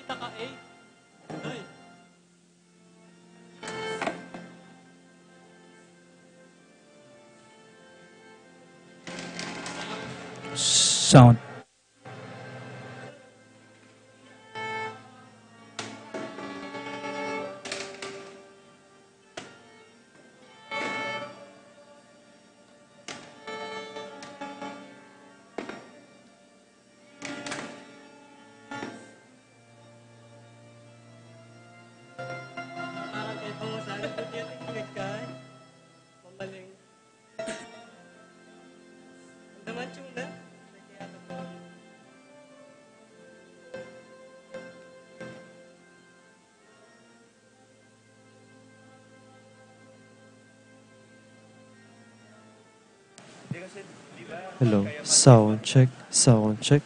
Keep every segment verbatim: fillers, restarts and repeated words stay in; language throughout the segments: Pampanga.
Taka eight. Ay. Sound. Parang kay pangusahan ko diyan, tingnan ka. Mamaling. Ang daman yung na. Hello, sound check, sound check.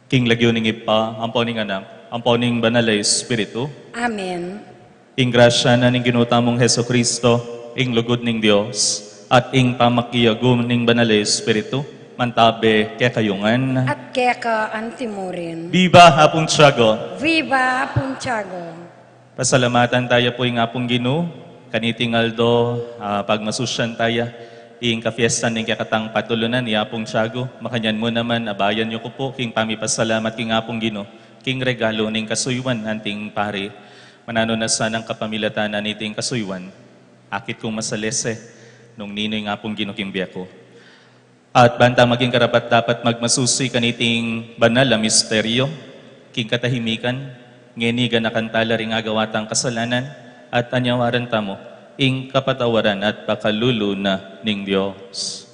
King lagyu ning Ibpa, ampo ning Anak, ampo ning Banal a Espiritu. Amen. Ing grasya na ning Ginu tamung Jesucristo, ing lugud ning Dios, at ing pamakiabe ning Banal a Espiritu, mantabe kekayu ngan. At keka antimurin. Viva Apung Tiago! Viva Apung Tiago! Pasalamatan taya pu ing Apung Ginu, kaniting aldo, ah, pagmasusyan taya, ing kapiestan ning kekatang patulunan, i Apung Tiago, makanyan mu naman, abayan yu ku pu, king pamipasalamat king Apung Ginu, king regalu ning kasuyuan, anting pari, mananu na sanang kapamilatan na niting kasuyuan, akit kung masalese, nung ninu ing Apung Ginu king bie ku. At banta maging karapat-dapat magmasusi kaniting banal a misteryo, king katahimikan, ngeni ganakan tala ring agawa tang kasalanan, at anyawaran tamu, ing kapatawaran at pakalulu na ning Dios.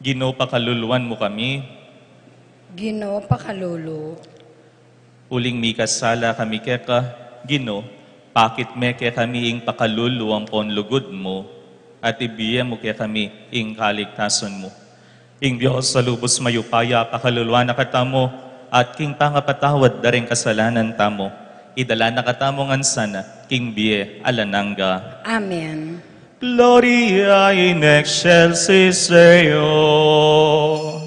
Ginu, pakaluluan mu kami. Ginu, pakalulu. Uling mikasala kami keka, Ginu, pakit me kekami ing pakalulu ampon lugud mu, at ibie mu kekami ing kaligtasan mu. Ing Dios a lubus mayupaya, pakaluluan na katamu, at king pangapatawad da ring kasalanan tamu, idala na katamu ngan sana king bie alang angga. Amen. Gloria in excelsis Deo.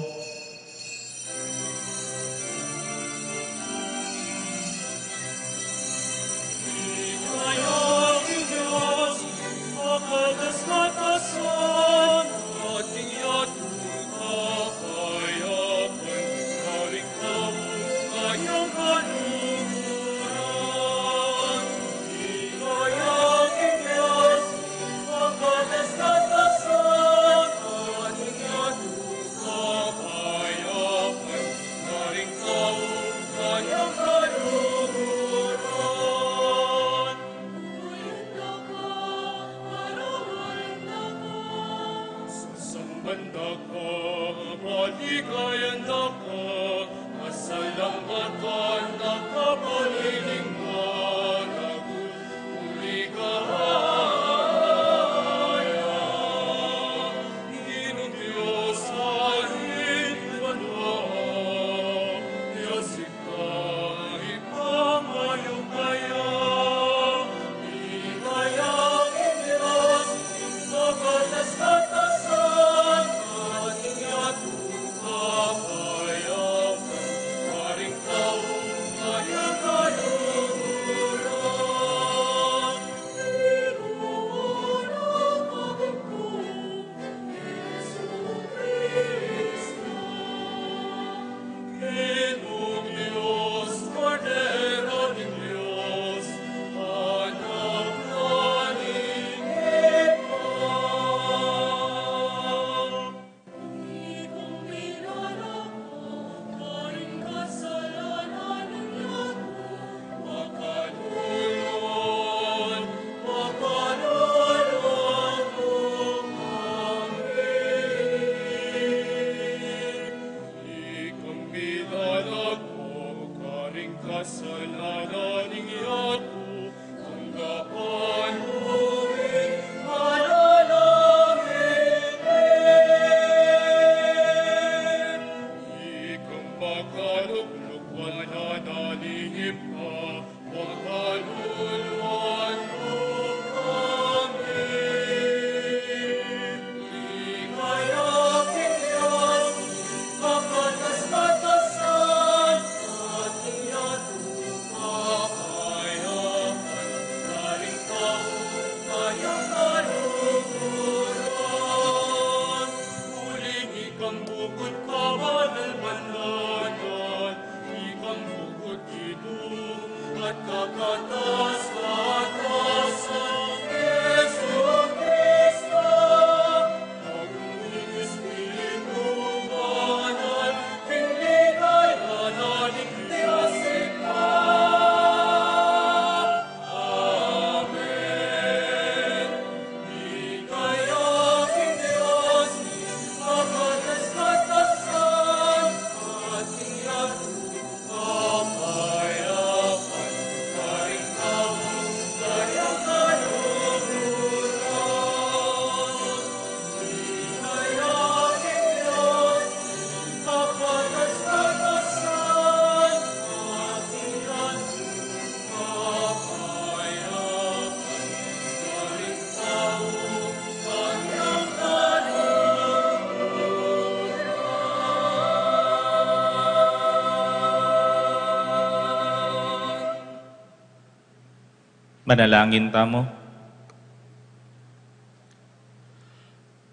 Manalangin tamu.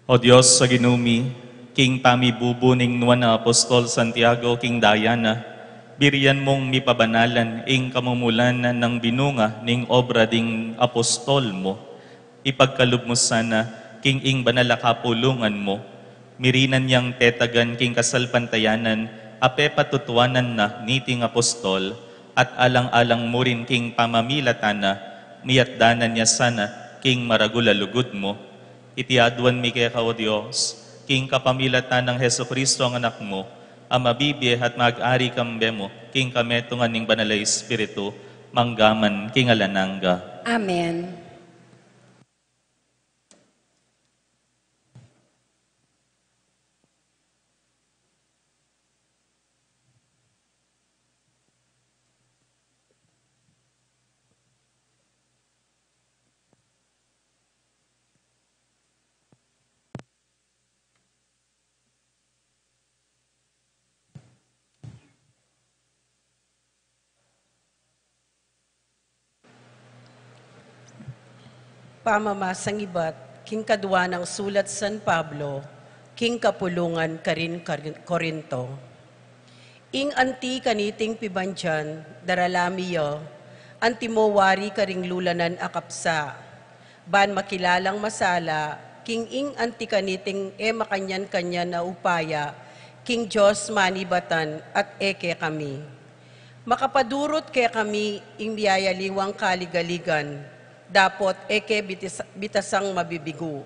O Dios a Ginu mi, king pamibubu ning nuan a Apostol Santiago king daya na, birian mung mipabanalan ing kamumulan nang binunga ning obra ding apostol mu. Ipagkalub mu sana king ing banal a kapulungan mu, mirinan yang tetagan king kasalpantayanan a pepatutuanan na niting apostol, at alang-alang mu rin king pamamilatan na, miatdanan ya sana king maragul a lugud mu. Iti aduan mi keka, O Dios, king kapamilatan nang Jesucristo a Anak mu, a mabibie at mag-ari kambe mu king kametungan ning Banal a Espiritu, mangga man king alang angga. Amen. Pamamasang ibat king kadua nang sulat San Pablo king kapulungan karin, karin Corinto. Ing anti kaniting pibandian, darala mi ya, antimo wari karing lulanan a kapsa, ban makilalang masala king ing anti kaniting e makanyan-kanyan a upaya king Dios manibatan at e kekami. Makapadurut kekami ing miyayaliwang kaligaligan, dapot e ke bitis-, bitasang mabibigu.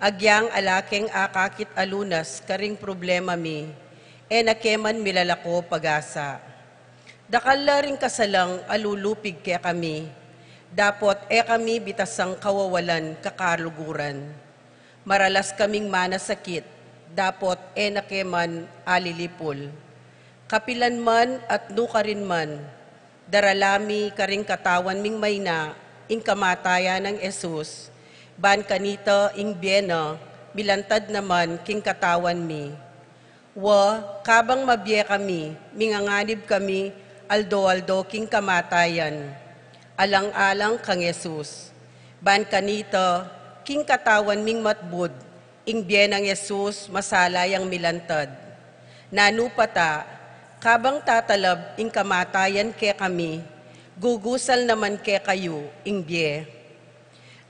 Agyang ala keng akakit a lunas karing problema mi, e na ke man milalako pag-asa. Dakal la ring kasalang a lulupig kekami, dapot e kami bitasang kawawalan kakaluguran. Maralas kaming manasakit, dapot e na ke man alilipul. Kapilan man at nukarin man, darala mi karing katawan ming mayna ing kamatayan nang Jesus, ban kanita ing bie na milantad naman king katawan mi. Wa, kabang mabie kami, minganganib kami aldo-aldo king kamatayan, alang-alang kang Jesus. Ban kanita, king katawan ming matbud, ing bie nang Jesus masala yang milantad. Nanu pa ta, kabang tatalab ing kamatayan kekami, gugusal naman kekayu ing bie.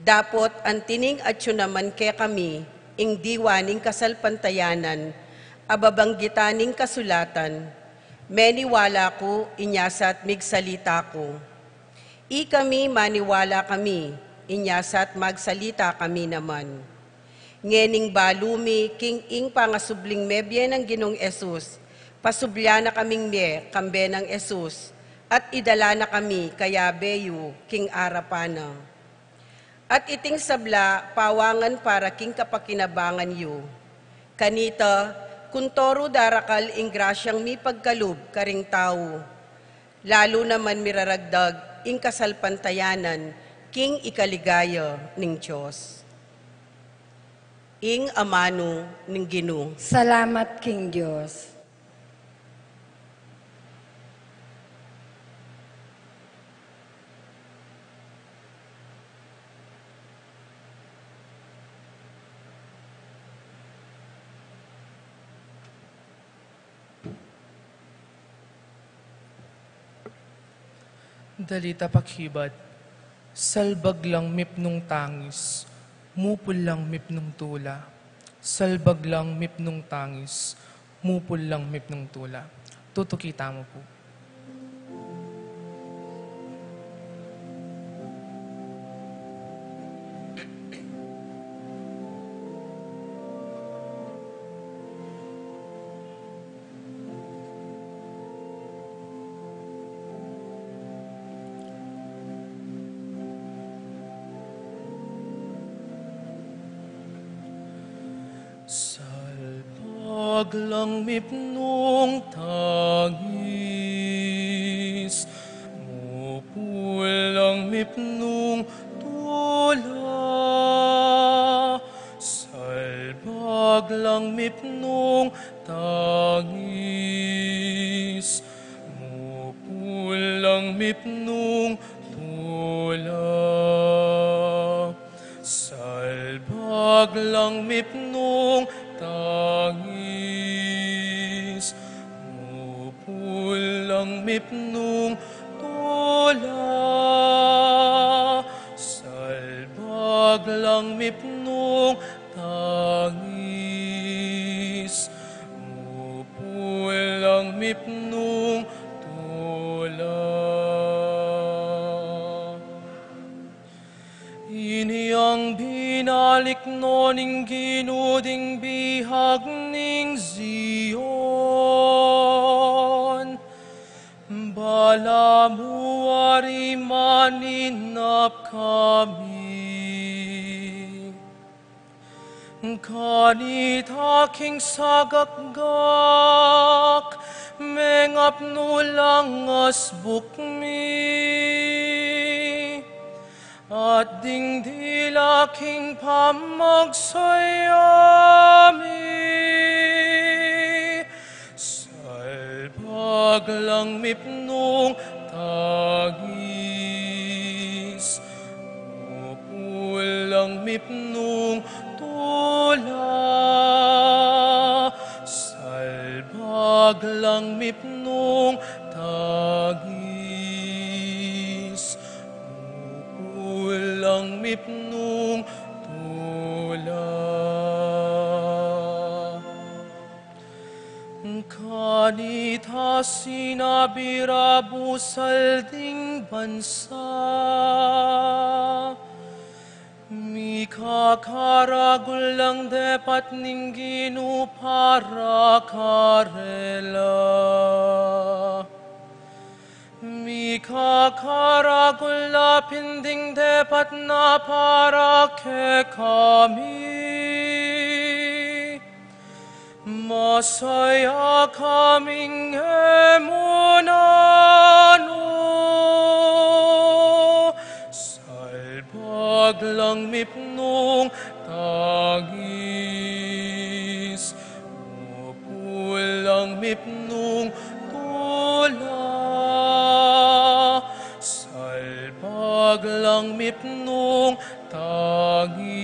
Dapot anti ning atyu naman kekami ing diwa ning kasalpantayanan a babanggitan ning kasulatan, meniwala ku inya sa at migsalita ku. Ikami maniwala kami inya sa at magsalita kami naman. Ngening balu mi king ing pangasubling mebie nang Ginung Jesus, pasublia na kaming mie kambe nang Jesus, at idala na kami kayabe yu king arapan na. At iting sabla pawangan para king kapakinabangan yu. Kanita, kuntoru darakal ing grasyang mipagkalub karing tau, lalu naman miraragdag ing kasalpantayanan king ikaligaya ning Dios. Ing amanu ning Ginu. Salamat king Dios. Dalita pakibat. Salbag lang mipnung tangis, mupul lang mipnung tula. Salbag lang mipnung tangis, mupul lang mipnung tula. Tutuki tamu pu. Salbag lang mipnung tangis, mupul lang mipnung tula. Salbag lang mipnung tangis, mupul lang mipnung tula. Salbag lang mipnung tangis, mupul lang mipnung tula. Salbag lang mipnung tangis, mupul lang mipnung tula. Ini ang binalik no ning Ginu ding bihag ning Zion. Balamu ari maninap kami. Kanita king sagakgak, mengapnu lang asbuk mi, at ding dila king pamagsaya mi. Salbag lang mipnung tangis, mupul lang mipnung tula. Salbag lang mipnung tangis, mupul lang mipnung tula. Kanita sinabi ra, busal ding bansa, mikakaragul lang depat ning Ginu para karela. Mikakaragul la pin ding depat na para kekami. Masaya kaming e mu nanu. Salbag lang mipnung tangis, mupul lang mipnung tula. Salbag lang mipnung tangis,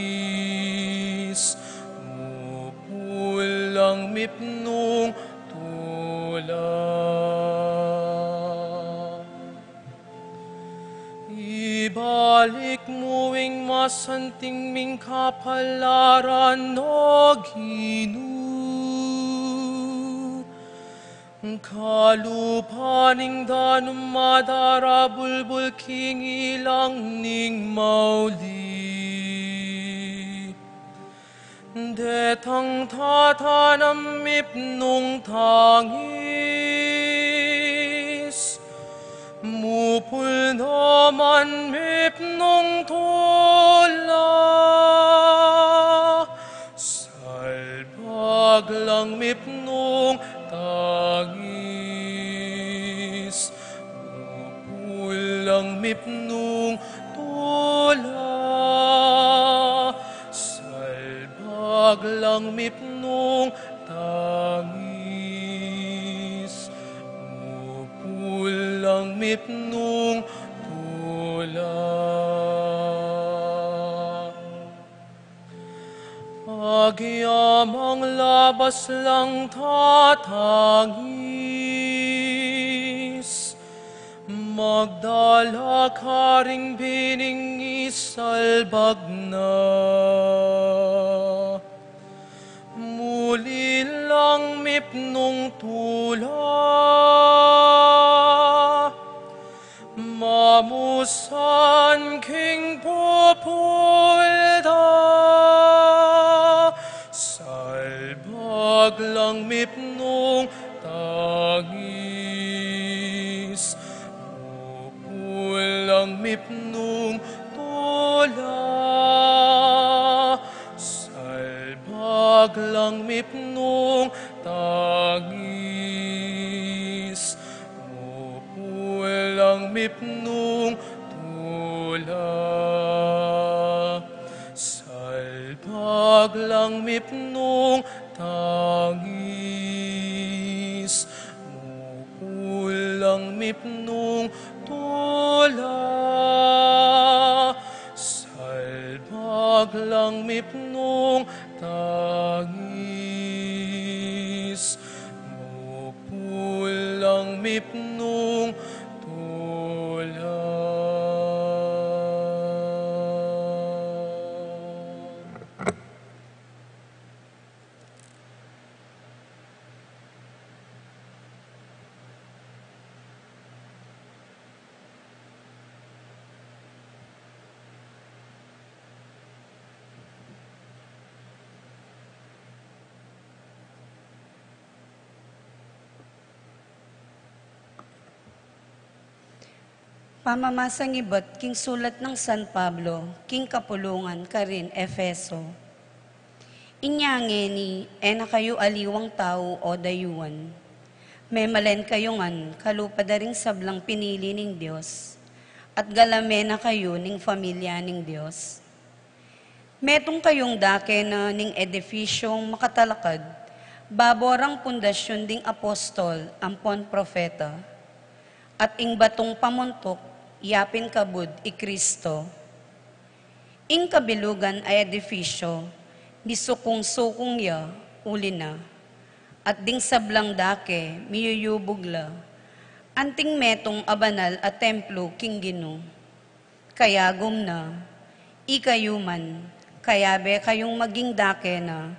mupul lang mipnung tula. Ibalik mu ing masanting ming kapalaran, O Ginu. Kalupa ning danum madarabulbul king ilang ning mauli. Detang tatanam mipnung tangis, mupul naman mipnung tula. Salbag lang mipnung tangis, mupul lang mipnung tula. Salbag lang mipnung tangis, mupul lang mipnung tula. Agyamang labas lang tatangis, magdala karing bining isalbag na. Muli lang mipnung tula, mamusan king pupul da. Salbag lang mipnung tangis, mupul lang mipnung tula. Salbag lang mipnung tangis, mupul lang mipnung tula. Salbag lang mipnung tangis, mupul lang mipnung tula. Salbag Aglang mipnung tangis, mupul lang mipnung tula. Pamamasang ibat king sulat nang San Pablo king kapulungan karin Efeso. Inya ngeni, e na kayu aliwang tau o dayuan. Memalen kayu ngan kalupa da ring sablang pinili ning Dios, at galame na kayu ning familia ning Dios. Metung kayung dake na ning edifisyong makatalakad, babo rang pundasyun ding apostol ampon propeta, at ing batung pamuntuk, yapin kabud i Kristo. Ing kabilugan a edifisyo, misukung-sukung ya uli na, at ding sablang dake miyuyubug la, anting metung a banal a templo king Ginu. Kayagum na, ikayu man, kayabe kayung maging dake na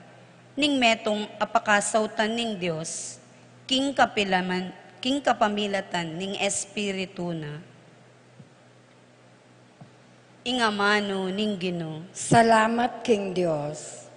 ning metung a pakasautan ning Dios, king kapilaman, king kapamilatan ning Espiritu na. Ing amanu ning Ginu. Salamat king Dios.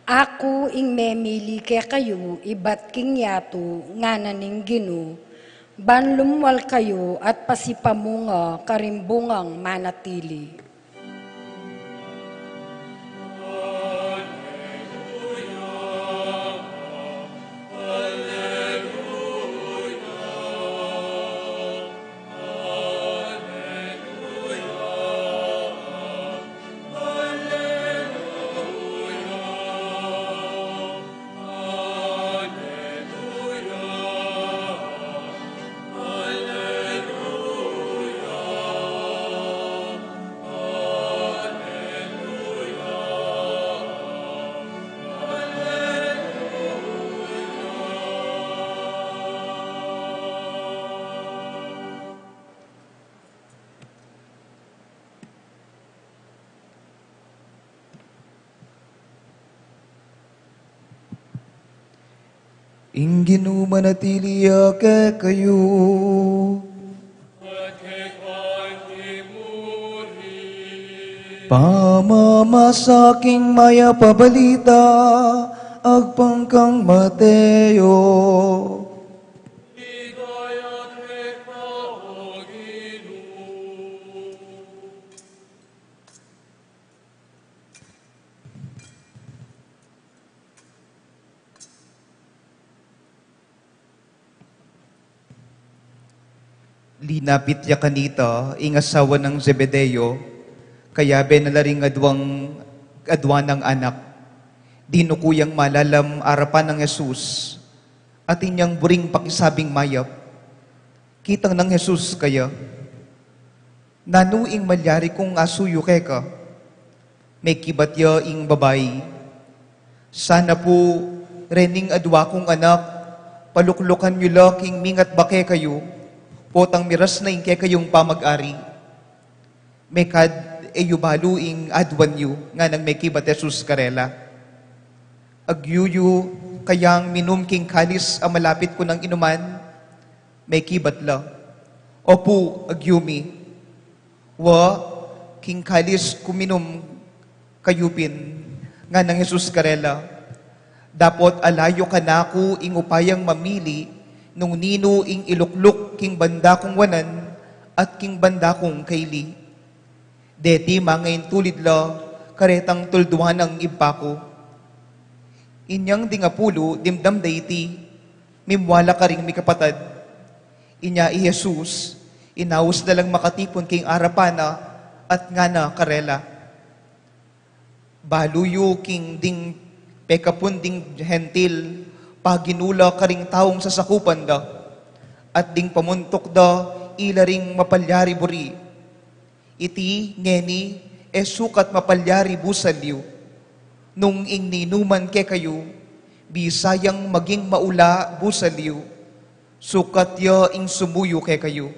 Aku ing memili kekayu ibat king yatu, ngana ning Ginu, ban lumwal kayu at pasipamunga karing bungang manatili. Ing Ginu manatili ya kekayu. Pamamasa king mayap a balita agpang kang Mateo. Linapit ya kanita ing asawa nang Zebedeo, kayabe na la ring adwang, adwa nang anak. Dinuku yang malalam arapan nang Jesus, at inyang buring pakisabing mayap. Kitang nang Jesus kaya, "Nanu ing malyari kung asuyu keka?" Mekibat ya ing babai, "Sana pu, rening adwa kung anak, paluklukan yu la king mingat ba kekayu, potang miras na ing kekayung pamag-ari." "Mekad e yu balu ing aduan yu?" nganang mekibat Jesus karela. "Agyu yu kayang minum king kalis a malapit ku nang inuman?" Mekibat la, "Opu, agyu mi." "Wa, king kalis ku minum kayu pin," nganang Jesus karela. "Dapot ala yu kanaku ing upayang mamili nung ninu ing ilukluk king banda kung wanan at king banda kung kaili. Deti mangaintulid la karetang tulduan nang Ibpa ku." Inyang ding apulu dimdam da iti, mimwala karing mikapatad. Inya i Jesus, inaus da lang makatipun king arapan na, at ngana karela, "Balu yu king ding pekapun ding Hentil, paginu la karing taung sasakupan da, at ding pamuntuk da ila ring mapalyari buri. Iti ngeni e sukat mapalyari busal yu. Nung ing ninuman kekayu, bisa yang maging maula busal yu, sukat ya ing sumuyu kekayu.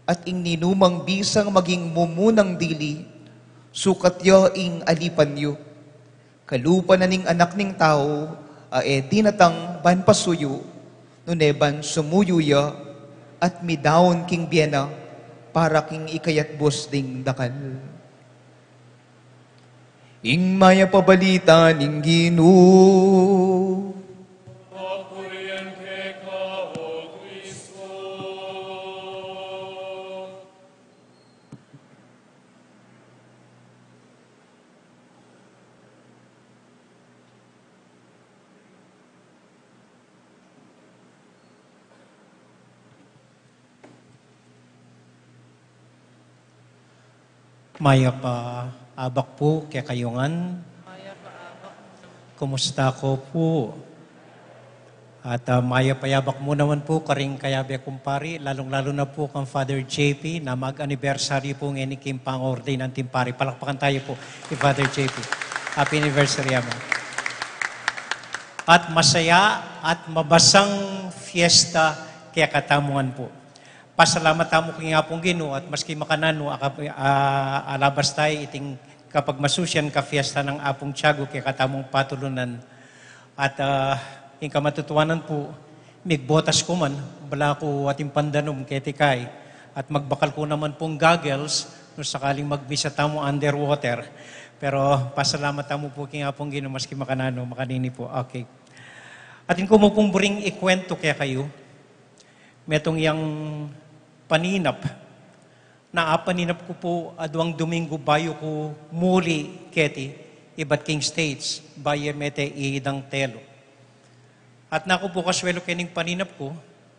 At ing ninumang bisang maging mumunang dili, sukat ya ing alipan yu. Kalupa na ning Anak ning Tau, a e dinatang ban pasuyu, nune ban sumuyu ya, at midaun king bie na, para king ikayatbus ding dakal." Ing mayap a balita ning Ginu. Papurian keka, O Kristo. Mayap a abak pu kekayu ngan. Kumusta ko pu? At, ah, mayap a abak mu naman pu karing kayabe kung pari, lalung-lalu na pu kang Father J P, na mag-anibersaryu pu ngeni king pang-ordain nang pari. Palakpakan tayu pu kang Father J P. Happy anniversary, Ama. At masaya at mabasang fiesta kekatamu ngan pu. Pasalamat tamu king Apung Ginu at maski makananu, aka-, a-, alabas tayu iting kapagmasusian ka fiesta nang Apung Tiago kekatamung patulunan. At, ah, ing kamatutuanan pu, migbotas ku man, balaku atin pandanum keti kai, at magbakal ku naman pung goggles, nung sakaling magmisa tamu underwater. Pero pasalamat tamu pu king Apung Ginu, maski makananu, makanini pu. Okay. Atin ku mu pung buring ikuwentu kekayu, metung yang paninap. Na apaninap ku pu aduang Duminggu bayu ku muli keti, ibat king States, bayu mete idang telu. At naku pu kasuelu kening paninap ku,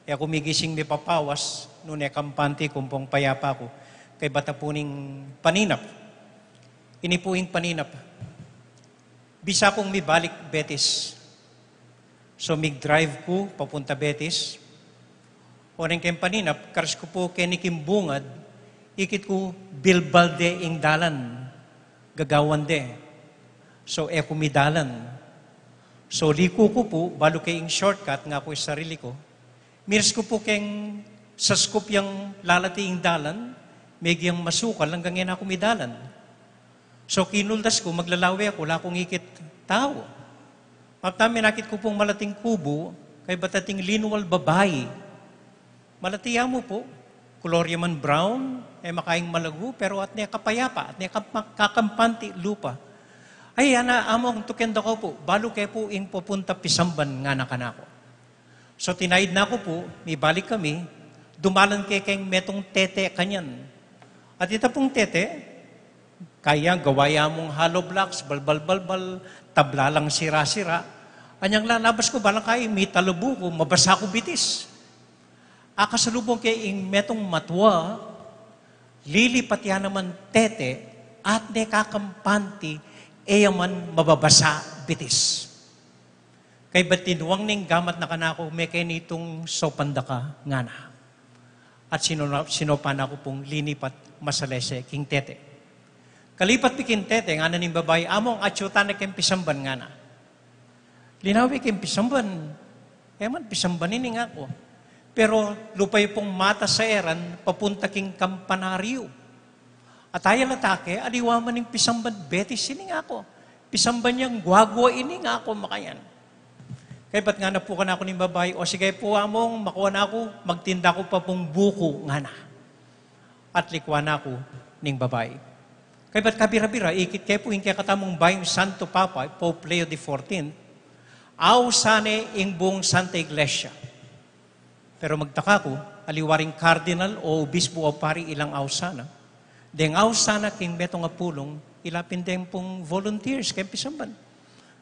e ku migising mipapawas, nune kampante ku pung payapa ku, kaybat na pu ning paninap. Ini pu ing paninap. Bisa kung mibalik Betis. So, mig-drive ku papunta Betis. Oneng keng paninap, karas ku pu keni king bungad, ikit ku bilbal de ing dalan, gagawan de. So, e ku midalan. So, liku ku pu, balu ke ing shortcut, ngaku ing sarili ku. Miras ku pu keng saskup yang lalati ing dalan, megiang masukal, anggang e na ku midalan. So, kinuldas ku, maglalawe ku, ala kung ikit tau. Mapta minakit ku pung malating kubu, kaybat ating linual babai. Malati ya mu pu, kulor ya man brown, e makaing malagu, pero atne kapayapa, atne kap-, kakampante lupa. Ay, ana, Among, tuken da ko pu, balu ke pu ing papunta Pisamban, ngana kanaku. So, tinaid na ku pu, mibalik kami, dumalan ke keng metung tete kanyan. At ita pung tete, kaya gawa ya mung hollow blocks, balbal-balbal, tabla lang sira-sira. Anyang lalabas ku, balang kai, mitalubu ku, mabasa ku bitis. Akasalubung ke ing metung matua, lilipat ya naman tete, atne kakampante, e ya man mababasa bitis. Kaybat tinuang ning gamat na kanaku, "Mekeni tung sopan da ka," ngana. At sino-, sinopan na ku pung linipat masalese king tete. Kalipat mi king tete, ngana ning babai, "Among, atyu tana keng Pisamban," ngana. Linawe keng Pisamban. E man Pisamban ini, ngaku. Pero lupa yu pung mata sa eran, papunta king kampanaryu. At ayal atake, aliwa man ing Pisamban Betis ini, ngaku. Pisamban yang guagua ini, ngaku, makayan. Kaybat ngana pu kanaku ning babai, "O sige pu, Among, makua na ku, magtinda ku pa pung buku," ngana. At likwan na ku ning babai. Kaybat kabira-bira, ikit ke pu ing kekatamung bayung Santo Papa, Pope Leo the fourteenth, ausan ne ing buung Santa Iglesia. Pero magtaka ku, aliwa ring cardinal o obispo o pari ilang ausan na. Deng ausan na king metung a pulung, ila pin deng pung volunteers keng Pisamban.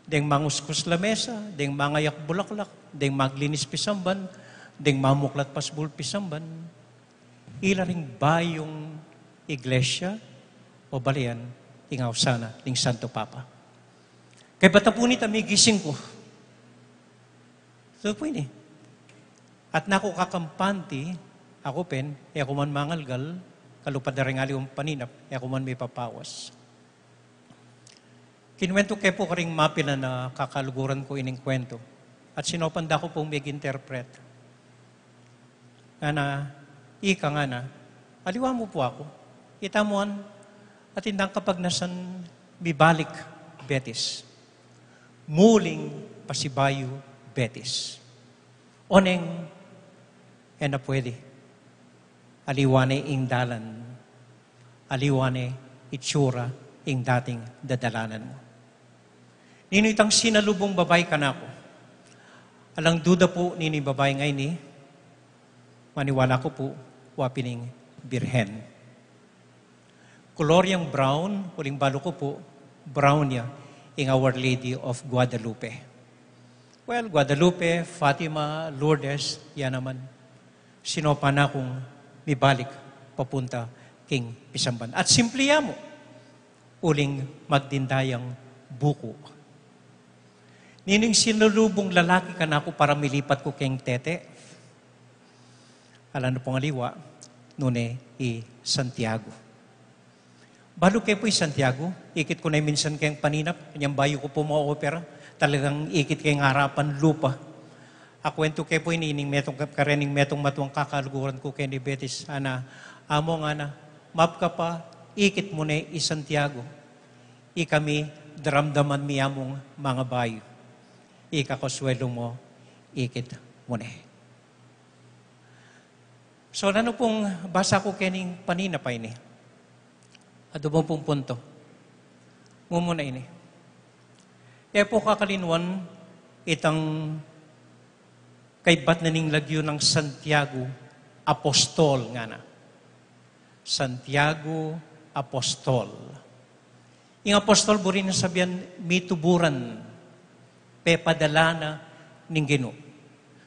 Deng manguskus lamesa, deng mangayak bulaklak, deng maglinis pisamban, deng mamuklat pasbul pisamban. Ila ring bayung iglesia o balayan ing ausan na ning Santo Papa. Kaybat na pu nita, migising ku. So pu ini. At naku kakampanti, aku pin, e ku man mangalgal, kalupa da ring aliwang paninap, e ku man mipapawas. Kinuwentu ke pu karing mapilan a kakaluguran ku ining kuwentu. At sinopan da ku pung mig-interpret. Ngana, ika ngana, aliwa mu pu aku. Ita mu an, atin dang kapagnasan mibalik Betis. Muling pasibayu Betis. Oneng, e na pwede. Aliwa ne ing dalan. Aliwa ne itsura ing dating dadalanan mu. Ninu itang sinalubung babai kanaku? Alang duda pu, ninu ing babai ngeni, maniwala ku pu, wa pin ing Birhen. Kulor yang brown, uling balu ku pu, brown ya ing Our Lady of Guadalupe. Well, Guadalupe, Fatima, Lourdes, ya naman. Sinopan na kung mibalik papunta king pisamban. At simple ya mu, uling magdinda yang buku. Ninu ing sinalubung lalaki kanaku para milipat ku keng tete? Ala na pung aliwa, nune i Santiago. Balu ke pu i Santiago, ikit ku na minsan keng paninap, kanyang bayu ku pu maopera, talagang ikit keng arapan lupa. Akuwentu ke pu ini, ining metung, karening metung matuang kakaluguran ku keni Betis, ana, amo ngana, mapka pa, ikit mu ne i Santiago. Ikami, daramdaman mi ya mung mangabayu. Ika koswelu mu, ikit mu ne. So, nanu pung basa ku kening paninap a ini? Adwa pung punto. Mumuna ini. E pu kakalinuan itang kaybat na ning lagyu nang Santiago Apostol ngana. Santiago Apostol. Ing apostol buri nang sabian mituburan, pepadala na ning Ginu.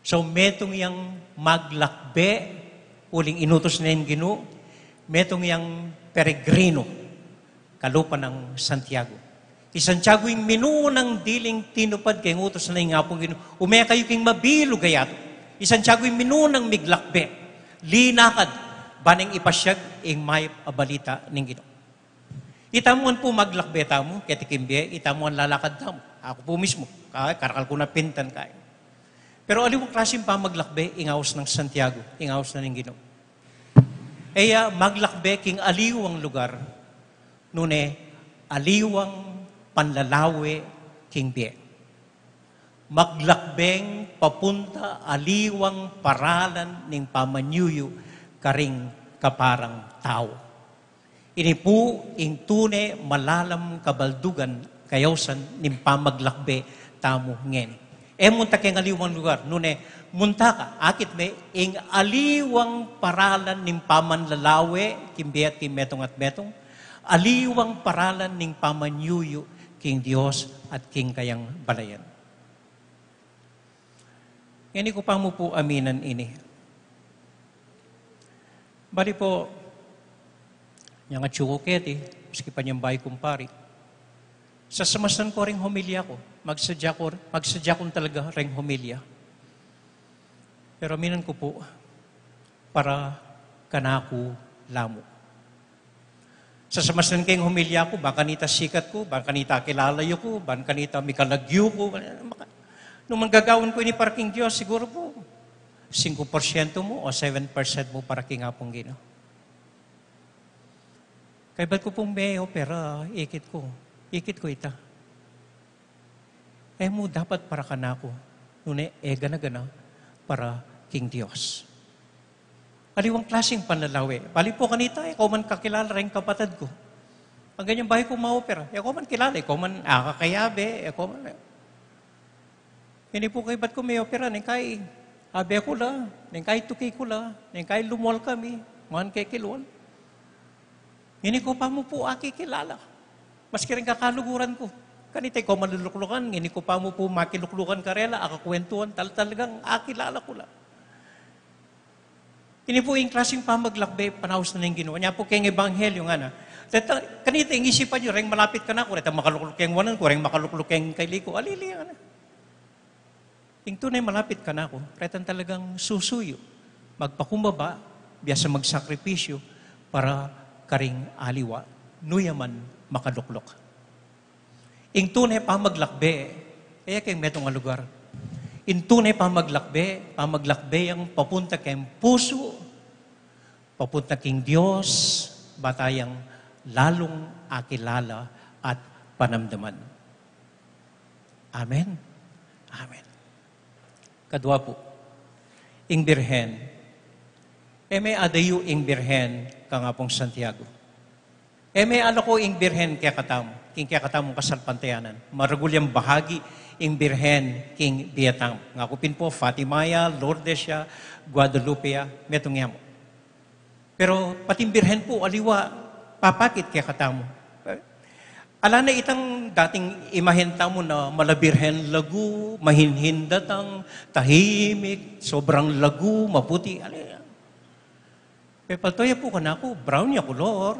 So, metung yang maglakbe, uling inutus na ning Ginu, metung yang peregrino, kalupa nang Santiago. I Santiago ing minunang diling tinupad keng utus na ning Apung Ginu, ume kayu king mabilug a yatu. I Santiago ing minunang miglakbe, linakad, ba neng ipasyag ing mayap a balita ning Ginu. Itamu ngan pu maglakbe tamu, keti king bie, itamu ngan lalakad tamu. Aku pu mismu, ka-, karakal ku na pintan kaya. Pero aliwang klaseng pamaglakbe, ing aus nang Santiago, ing aus na ning Ginu. E ya maglakbe king aliwang lugar, nune aliwang panlalawe king bie. Maglakbeng papunta aliwang paralan ning pamanyuyu karing kaparang tau. Ini pu ing tune malalam kabaldugan kayausan ning pamaglakbe tamu ngeni. E munta keng aliwang lugar, nune munta ka, akit me ing aliwang paralan ning pamanlalawe, king bie at king metung at metung, aliwang paralan ning pamanyuyu king Dios at king kayang balayan. Ngeni ku pa mu pu aminan ini. Bali pu, nyang atyu ku keti, maski pa nyang bayu kung pari. Sasamasan ku ring homilya ku, magsadya ku, magsadya kung talaga ring homilya. Pero aminan ku pu, para kanaku la mu. Sasamasan keng homilya ku, ban kanita sikat ku, ban kanita kilala yu ku, ban kanita mikalagyu ku, maka-, nung manggagawan ku ini para king Dios, siguru pu, singku porsyento mu o seven percent mu para king Apung Ginu. Kaybat ku pung me-opera, ikit ku. Ikit ku ita. E mu dapat para kanaku, nune e gana-gana para king Dios. Aliwang klaseng panlalawe. Bali pu kanita, e ku man kakilala ring kapatad ku. Anggang nyang bayu ku ma-opera, e ku man kilala, e ku man akakayabe, e ku man. Ini pu kaybat ku me-opera, neng kai abe ku la, neng kai tuki ku la, neng kai lumwal kami, man kekiluan. Ini ku pa mu pu akikilala. Maski ring kakaluguran ku. Kanita ing maluluklukan, ngeni ku pa mu pu makiluklukan karela, akakwentuhan, tal-, talagang akilala ku la. Ini pu ing klasing pamaglakbe, panaus na ning Ginu. Nya pu keng ebanghelyo ngana. Reta, kanita ing isipan yu, reng malapit kanaku, reta makalukluk keng wanan ku, reng makalukluk keng kayli ku, alili, ngana. Ing tune malapit kanaku, retang talagang susuyu, magpakumbaba, biasa magsakripisyu para karing aliwa, nu ya man makalukluk. Ing tune pamaglakbe, e ya keng metung a lugar. Ing tune pamaglakbe, pamaglakbe yang papunta keng pusu, papunta king Dios, ba tayang lalung akilala at panamdaman. Amen. Amen. Kadua pu, ing Birhen. E me adayu ing Birhen kang Apung Santiago. E me alako ing Birhen kekatamu, king kekatamung kasalpantayanan. Maragul yang bahagi ing Birhen king bie tamu. Ngaku pin pu, Fatima ya, Lourdes ya, Guadalupe ya, metung ya mu. Pero pati ing Birhen pu, aliwa, papakit kekatamu. Ala na itang dating imahen tamu na mala Birhen lagu, mahinhin datang, tahimik, sobrang lagu, maputi. Ali, pepalto ya pu kanaku, brown ya kulor,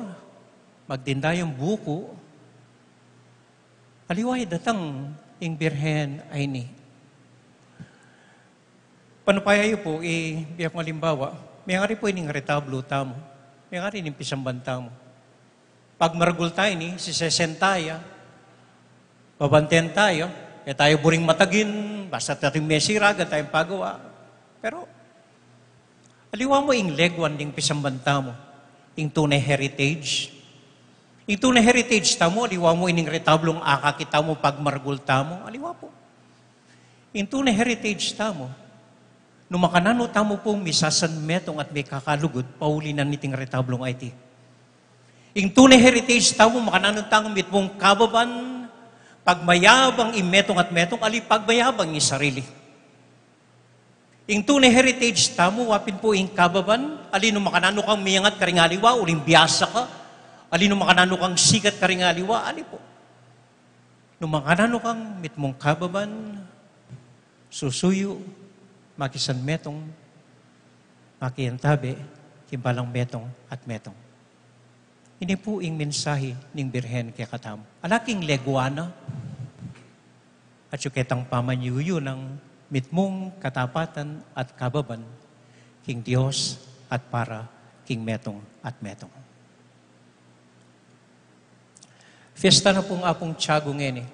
magtinda yang buku. Aliwa ya datang ing Birhen a ini. Panupaya yu pu, i, bie kung alimbawa, mengari pu ining retablo tamu, mengari ining pisamban tamu. Pag maragul tayu ini, sisesen taya, babanten taya, e taya buring matagin, basta atin mesira, atin tayang pagawa. Pero, aliwa mu ing leguan ning pisamban tamu, ing tune heritage. Ing tune heritage tamu, aliwa mu ining retablong akakit tamu pag maragul tamu, aliwa pu. Ing tune heritage tamu, nu makananu tamu pung misasanmetung at mikakalugud, pauli na niting retablong a iti. Ing tune heritage tamu, makananu tang mitmung kababan, pagmayabang ing metung at metung, ali pagmayabang ing sarili. Ing tune heritage tamu, wa pin pu ing kababan, ali nu makananu kang miyangat karing aliwa, uling biasa ka, ali nu makananu kang sikat karing aliwa, ali pu. Nu makananu kang mitmung kababan, susuyu, makisanmetung, makiantabe, king balang metung at metung. Ini pu ing mensahe ning Birhen kekatamu. Ala king leguan na, atyu ketang pamanyuyunan mitmung katapatan at kababan king Dios at para king metung at metung. Fiesta na pung Apung Tiago ngeni.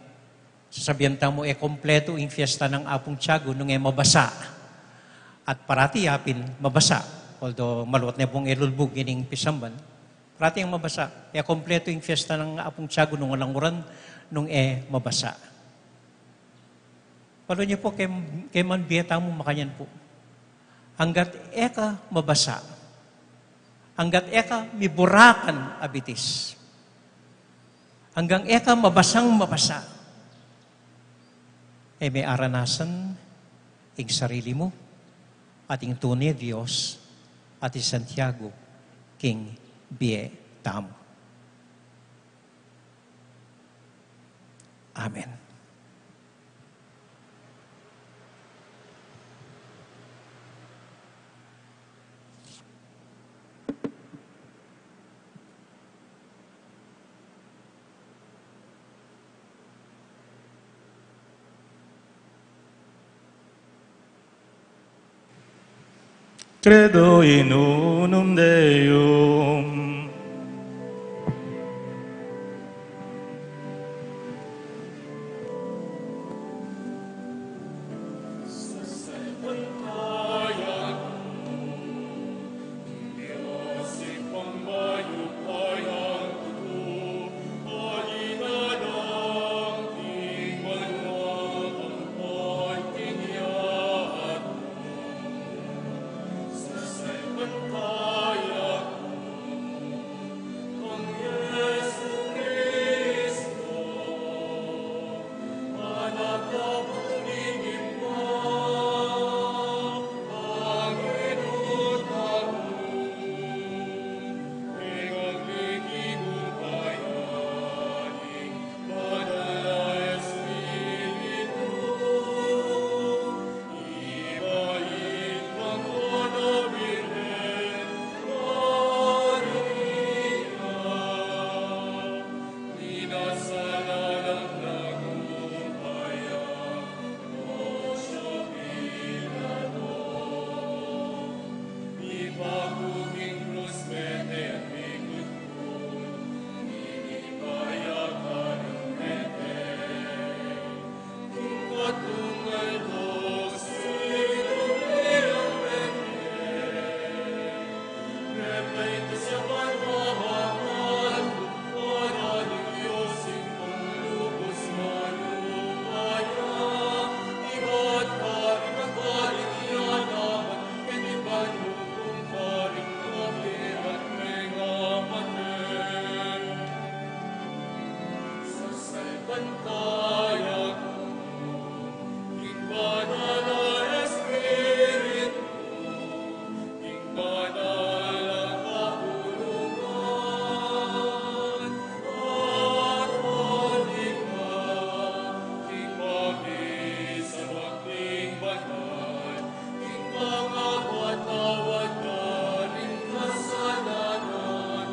Sasabian tamu, e kompletu ing fiesta nang Apung Tiago nung e mabasa. At parati ya pin mabasa. Although maluat ne pung e lulbug ining pisamban, parati yang mabasa. E kompletu ing fiesta nang Apung Tiago nung alang uran nung e mabasa. Palu nya pu, kaya, kaya man bie tamu makanyan pu. Anggat e ka mabasa, anggat e ka miburakan a bitis, anggang e ka mabasang mabasa, e me aranasan ing sarili mu at ing tune Dios at i Santiago king bie tamu. Amen. Credo in unum Deum. Tawad na ring kasalanan,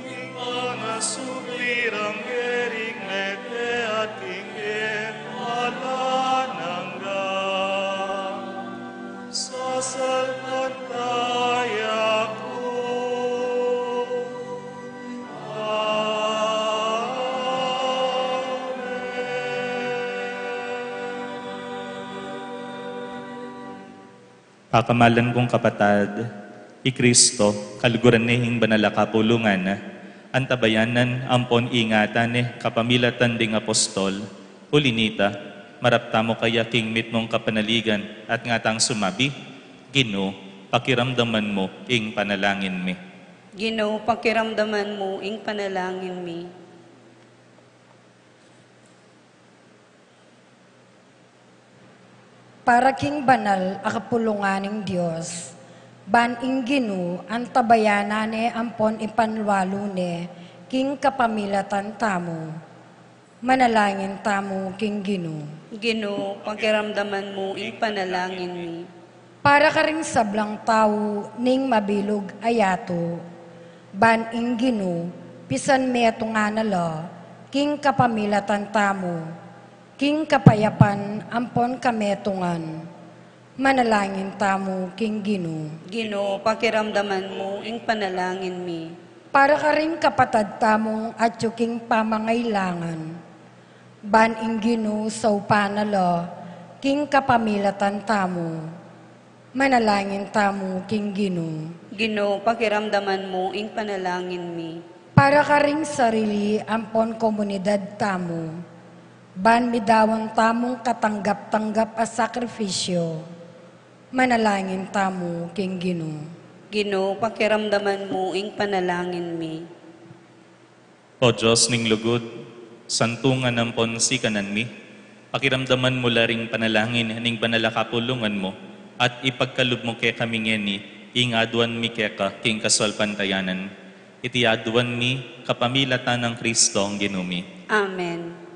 ing pangasubli rang ngering mete at ing alang angga. Sasalpantaya ku. Amen. Pakamalan kung kapatad, i Kristo, kaluguran ne ing banal a kapulungan na, antabayanan ampon ingatan ne kapamilatan ding apostol, uli nita, marap tamu kaya king mitmung kapanaligan at ngatang sumabi, Ginu, pakiramdaman mu ing panalangin mi. Ginu, pakiramdaman mu ing panalangin mi. Para king banal a kapulungan ning Dios, ban ing Ginu antabayanan ne ampon ipanwalu ne king kapamilatan tamu. Manalangin tamu king Ginu. Ginu, pakiramdaman mu ing panalangin mi. Para karing sablang tau ning mabilug a yatu, ban ing Ginu pisan metungan na la king kapamilatan tamu, king kapayapan ampon kametungan. Manalangin tamu king Ginu. Ginu, pakiramdaman mu ing panalangin mi. Para karing kapatad tamung atyu king pamangailangan, ban ing Ginu saupan na la king kapamilatan tamu. Manalangin tamu king Ginu. Ginu, pakiramdaman mu ing panalangin mi. Para karing sarili ampon komunidad tamu, ban midaun tamung katanggap-tanggap a sakrifisyo. Manalangin tamu king Ginu. Ginu, pakiramdaman mu ing panalangin mi. O Dios ning lugud, santungan ampon sikanan mi, pakiramdaman mu la ring panalangin ning banal a kapulungan mu, at ipagkalub mu kekami ngeni ing aduan mi keka king kasalpantayanan. Iti aduan mi kapamilatan nang Kristong Ginu mi. Amen.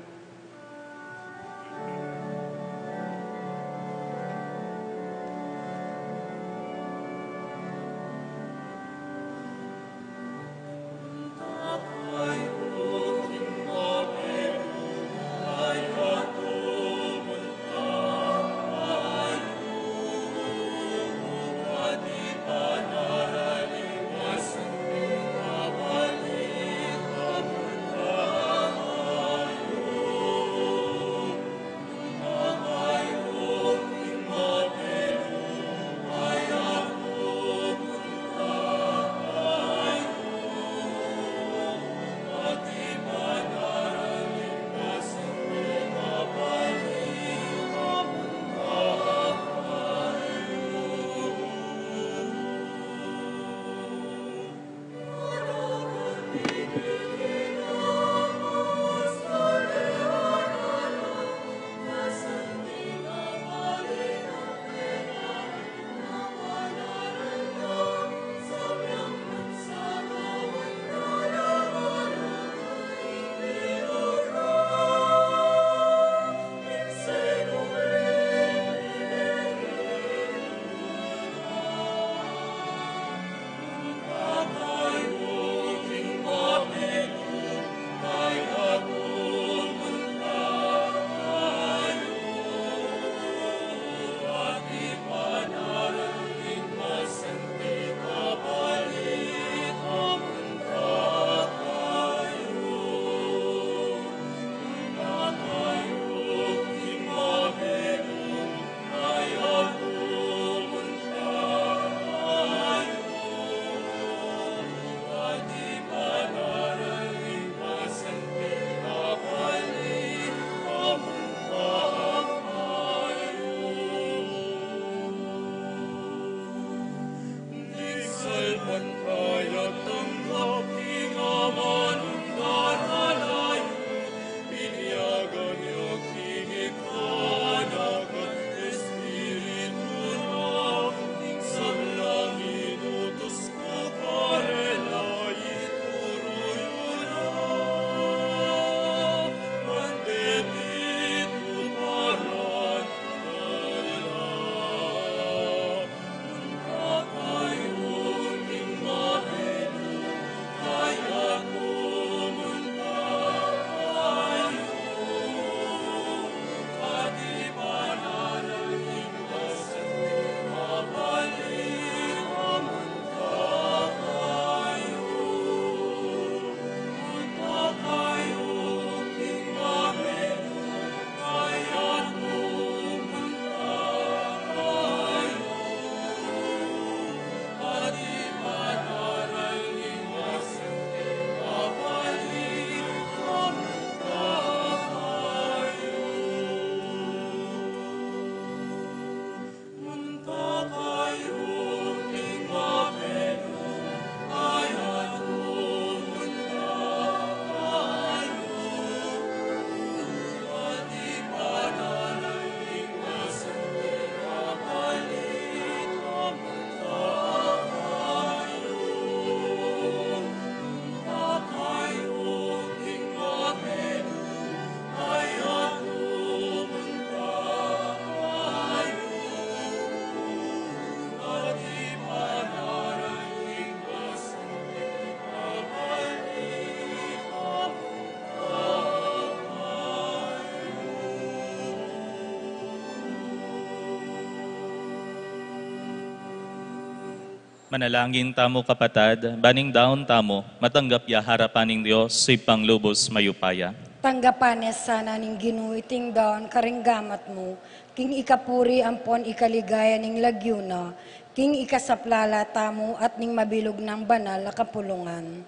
Manalangin tamu, kapatad, ban ing daun tamu matanggap ya king arapan ning Dios, Ibpang lubus mayupaya. Tanggapan na sana ning Ginu iting daun karing gamat mu, king ikapuri ampon ikaligaya ning lagyu na, king ikasaplala tamu at ning mabilug nang banal a kapulungan.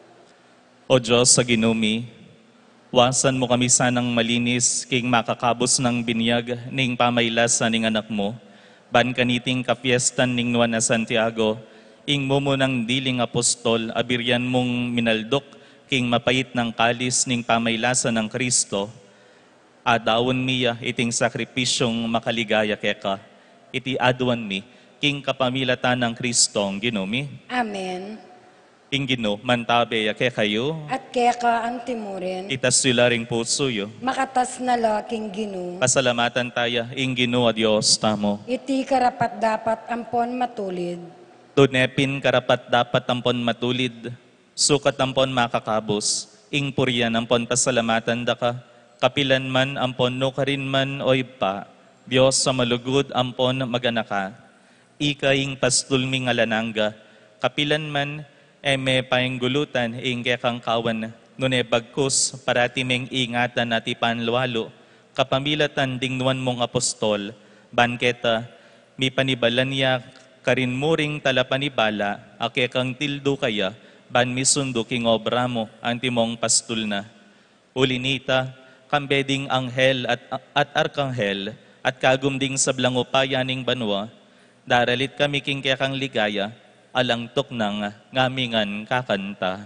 O Dios a Ginu mi, wasan mu kami sanang malinis king makakabus nang binyag ning pamaylasa ning Anak mu, ban kaniting kapiestan ning Nuan a Santiago, ing mumunang diling apostol a birian mung minalduk king mapait nang kalis ning pamaylasa nang Kristo, adaun mi ya iting sakripisyung makaligaya keka. Iti aduan mi king kapamilatan nang Kristong Ginu mi. Amen. Ing Ginu mantabe ya kekayu. At keka antimurin. Itas yu la ring pusu yu. Makatas na la king Ginu. Pasalamatan taya ing Ginu a Dios tamu. Iti karapat-dapat ampon matulid. Tune pin karapat-dapat ampon matulid, sukat ampon makakabus, ing purian ampon pasalamatan da ka, kapilan man ampon nukarin man, o Ibpa, Dios a malugud ampon maganaka. Ika ing pastul ming alang angga, kapilan man e me painggulutan ing kekang kawan, nune bagkus parati meng ingatan at ipanlualu, kapamilatan ding nuan mung apostol, ban keta, mipanibalan ya karin muring talapanibala a kekang tildu kaya, ban misundu king obra mu antimong pastul na. Uli nita, kambe ding anghel at, at arkanghel, at kagum ding sablang upaya ning banua, daralit kami king kekang ligaya, alang tuknang ngamingan kakanta.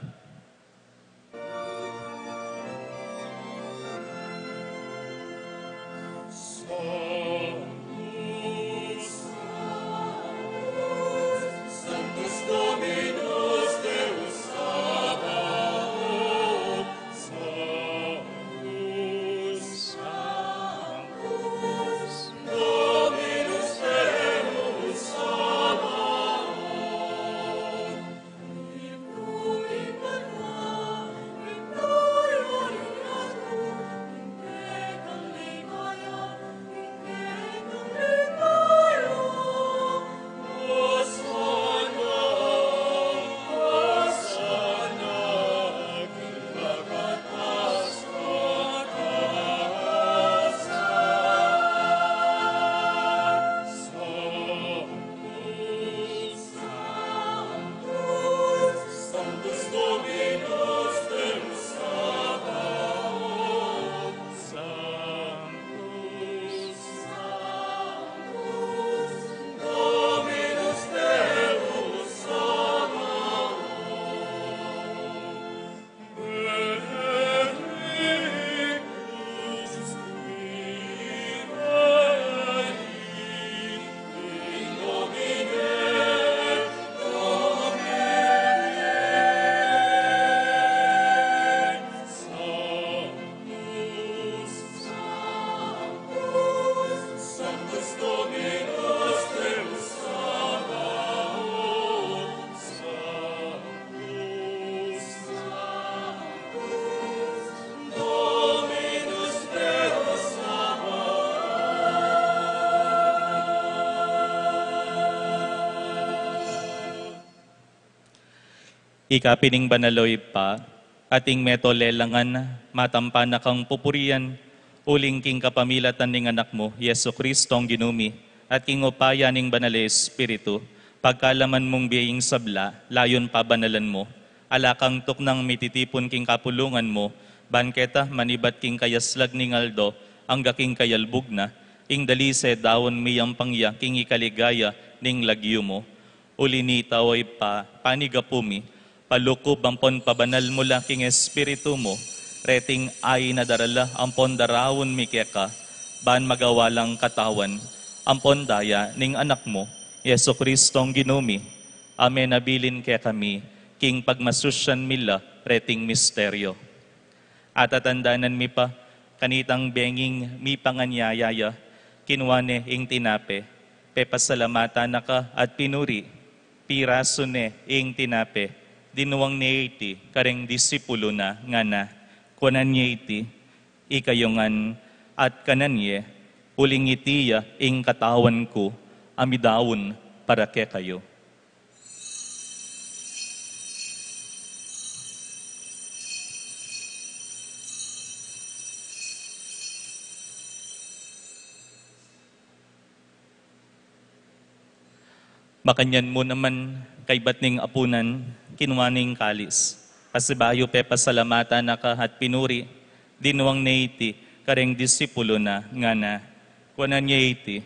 Ika pin ing banal, o Ibpa, at ing meto lelangan, matampa na kang pupurian, uling king kapamilatan ning Anak mu, Jesucristo, ing Ginu mi, at king upaya ning Banal a Espiritu, pagkalaman mung bie ing sabla, layun pabanalan mu, ala kang tuknang mititipun king kapulungan mu, ban keta manibat king kayaslag ning aldo, angga king kayalbug na, ing dalise daun miyampang ya king ikaligaya ning lagyu mu. Uli nita, o Ibpa, panigapu mi, palukub ampon pabanal mu la king Espiritu mu, reting ain a darala ampon daraun mi keka, ban magawa lang katawan ampon daya ning Anak mu, Jesucristo, ing Ginu mi, a menabilin kekami, king pagmasusyan mi la reting misteryo. Atatandanan mi pa, kanitang benging mipanganyaya ya, kinua ne ing tinape, pepasalamatan na ka at pinuri, pirasu ne ing tinape, dinuang ne iti kareng disipulu na, ngana, kuanan ye iti, ikayu ngan, at kanan ye, uling iti ya ing katawan ku, a midaun para kekayu. Pakanyan mu naman kaybat ning apunan, kinua ne ing kalis. Pasibayu pepasalamatan na ka at pinuri, dinuang ne iti kareng disipulu na, ngana: Kuanan ye iti,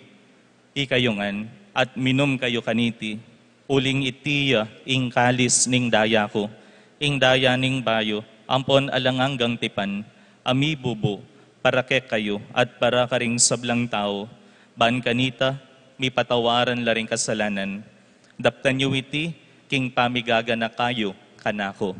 ikayu ngan, at minum kayu kaniti, uling iti ya ing kalis ning daya ku, ing daya ning bayu ampon alang anggang tipan, a mibubu para kekayu at para karing sablang tau, ban kanita mipatawaran la ring kasalanan. Daptan yu iti king pamigaganaka yu kanaku.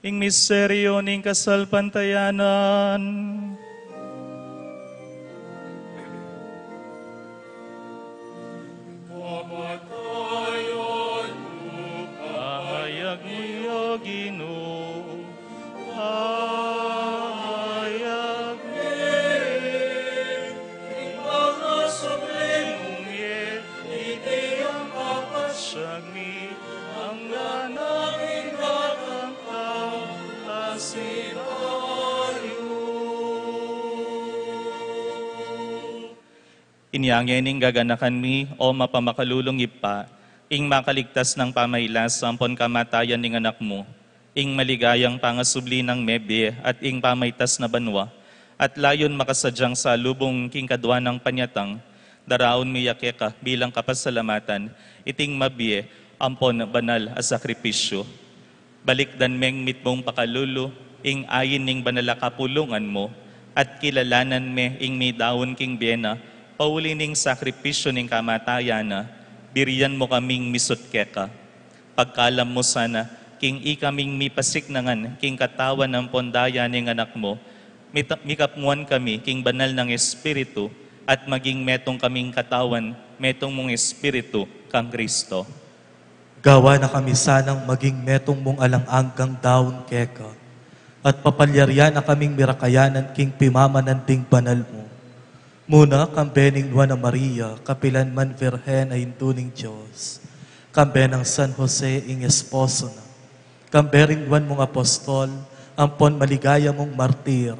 Ing misteryu ning kasalpantayanan. Pamatayan mu kami. Pahayag mu ya, Ginu. Pahayag mu. Ing pangasubli mu, iti ing papasyag mi, anggang king datang ka, pasibayu. Inya ngening gaganakan mi, o mapamakalulung Ibpa, ing makaligtas nang pamailas ampon kamatayan ning Anak mu, ing maligayang pangasubli nang mebie at ing pamaitas na banua, at layun makasadyang salubung king kadua nang panyatang, daraun mi ya keka bilang kapasalamatan iting mabie ampon banal a sakripisyu. Balikdan meng mitmung pakalulu ing ain ning banal a kapulungan mu, at kilalanan me ing midaun king bie na, pauli ning sakripisyu ning kamatayan na, birian mu kaming misut keka. Pagkalam mu sana, king ikaming mipasiknangan king katawan ampon daya ning Anak mu, mita-, mikapmuan kami king banal nang Espiritu, at maging metung kaming katawan, metung mung Espiritu, kang Kristo. Gawan na kami sanang maging metung mung alang anggang daun keka, at papalyarian na kaming mirakayanan king pimamanan ding banal mu. Muna, kambe ning Nuan a Maria, kapilan man Virgen a Indu ning Dios, kambe nang San Jose ing esposo na, kambe ring nuan mung apostol ampon maligaya mung martir,